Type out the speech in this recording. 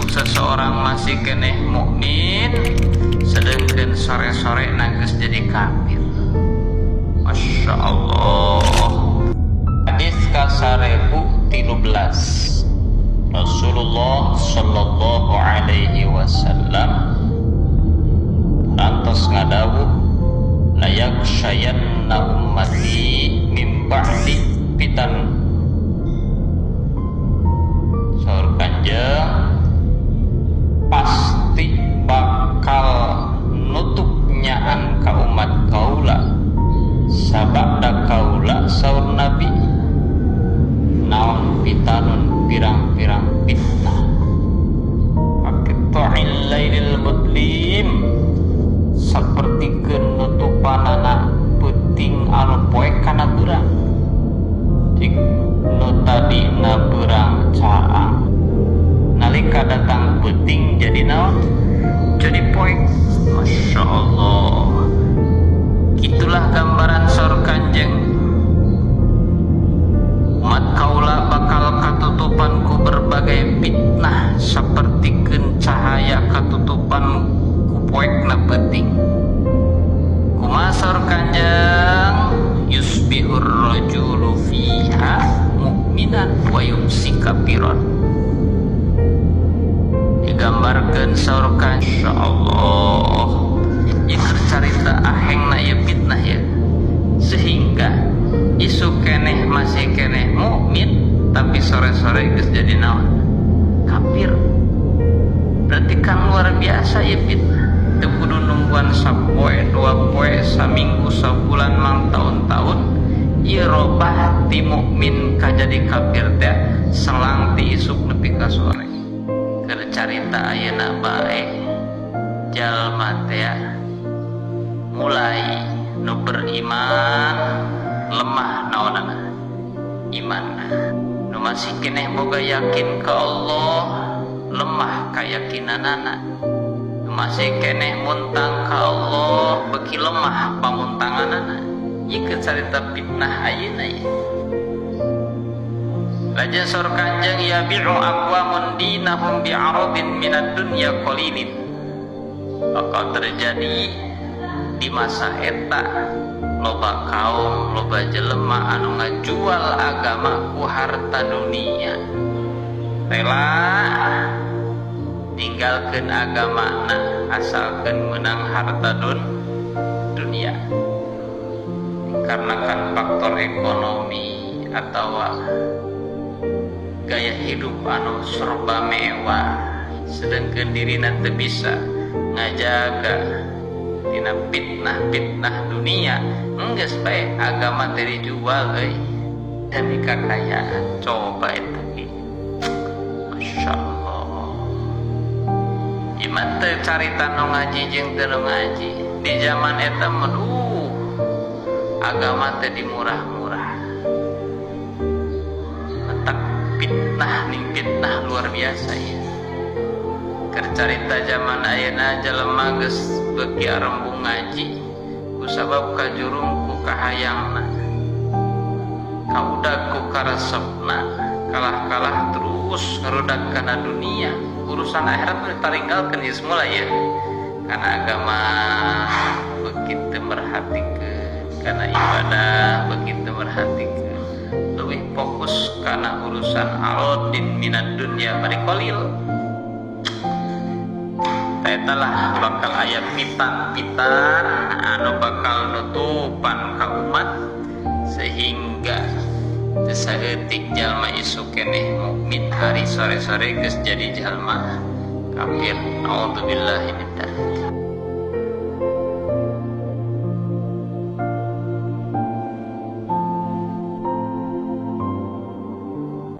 Isuk seseorang masih keneh mukmin, sedangkan sore-sore geus jadi kafir. Masya Allah. Hadis ka-1013, Rasulullah Sallallahu Alaihi Wasallam rantos ngadawuh, "La yaghsyayanna ummati min ba'di fitan." Saur Kanjeng, pasti bakal nutup nyaan ka umat kaula sabada kaula, saur Nabi, naon? Fitanun, pirang-pirang fitnah, kaqitha'il lailil mudlim, saperti nutupanana peuting anu poek kana beurang. Cik nu tadina beurang caang, nalika datang peuting jadi naon? Jadi poek. Masya Allah, itulah gambaran saur Kanjeng, umat kaula bakal katutupan ku berbagai fitnah seperti cahaya katutupan ku poekna peuting. Kumaha saur Kanjeng? Yusbihur rajulu fiha mu'minan wa yumsi kafiran. Digambarkan saur Kanjeng, Allah, ieu carita ahengna ieu fitnah ya, sehingga isuk keneh masih keneh mukmin, tapi sore-sore geus jadi naon? Kafir. Berarti kan luar biasa ya fitnah. Teu kudu nungguan sapoe, 2 poe, saminggu, sabulan, mang tahun-tahun. Ieu robah ti mukmin ka jadi kafir teh selang ti isuk nepi ka sore. Keur carita ayeuna bae, jalma teh mulai nu beriman lemah naonana iman, nu masih keneh boga yakin ke Allah lemah keyakinanana, nu masih keneh muntang ka Allah beki lemah pamuntanganana. Ieu carita fitnah ayeuna ya. Lajeng saur Kanjeng, yabi'u aqwamun dinahum bi'aradin minad dunya qalilin. Bakal terjadi di masa eta loba kaum, loba jelema anu ngajual agama ku harta dunia, rela ninggalkeun agamana asalkeun menang harta dunia, karena kan faktor ekonomi atau gaya hidup anu serba mewah, sedangkan diri nanti bisa ngajaga tina fitnah-fitnah dunia. Enggeus bae agama teh dijual euy demi kekayaan. Coba eta ge, Masya Allah. Iman teu carita nu ngaji jeung teu nu ngaji di zaman eta mah, agama teh dimurah-murah. Matak fitnah ning fitnah luar biasa ya. Keur carita zaman ayeuna, jelema geus beuki arembung ngaji kusabab kajurung ku kahayangna, kaudag ku karesepna, kalah-kalah terus ngerudak kana dunia, urusan akhirat mah ditaringgalkeun ieu semula ya, karena agama begitu merhatikeun, karena ibadah begitu merhatikeun, lebih fokus karena urusan aradin minad dunya bari qalil. Eta lah bakal aya fitan-fitan anu bakal nutupan ka umat sehingga teu saeutik jalma isuk keneh mukmin, hari sore-sore geus jadi jalma kafir. Naudzubillahi min dzalik.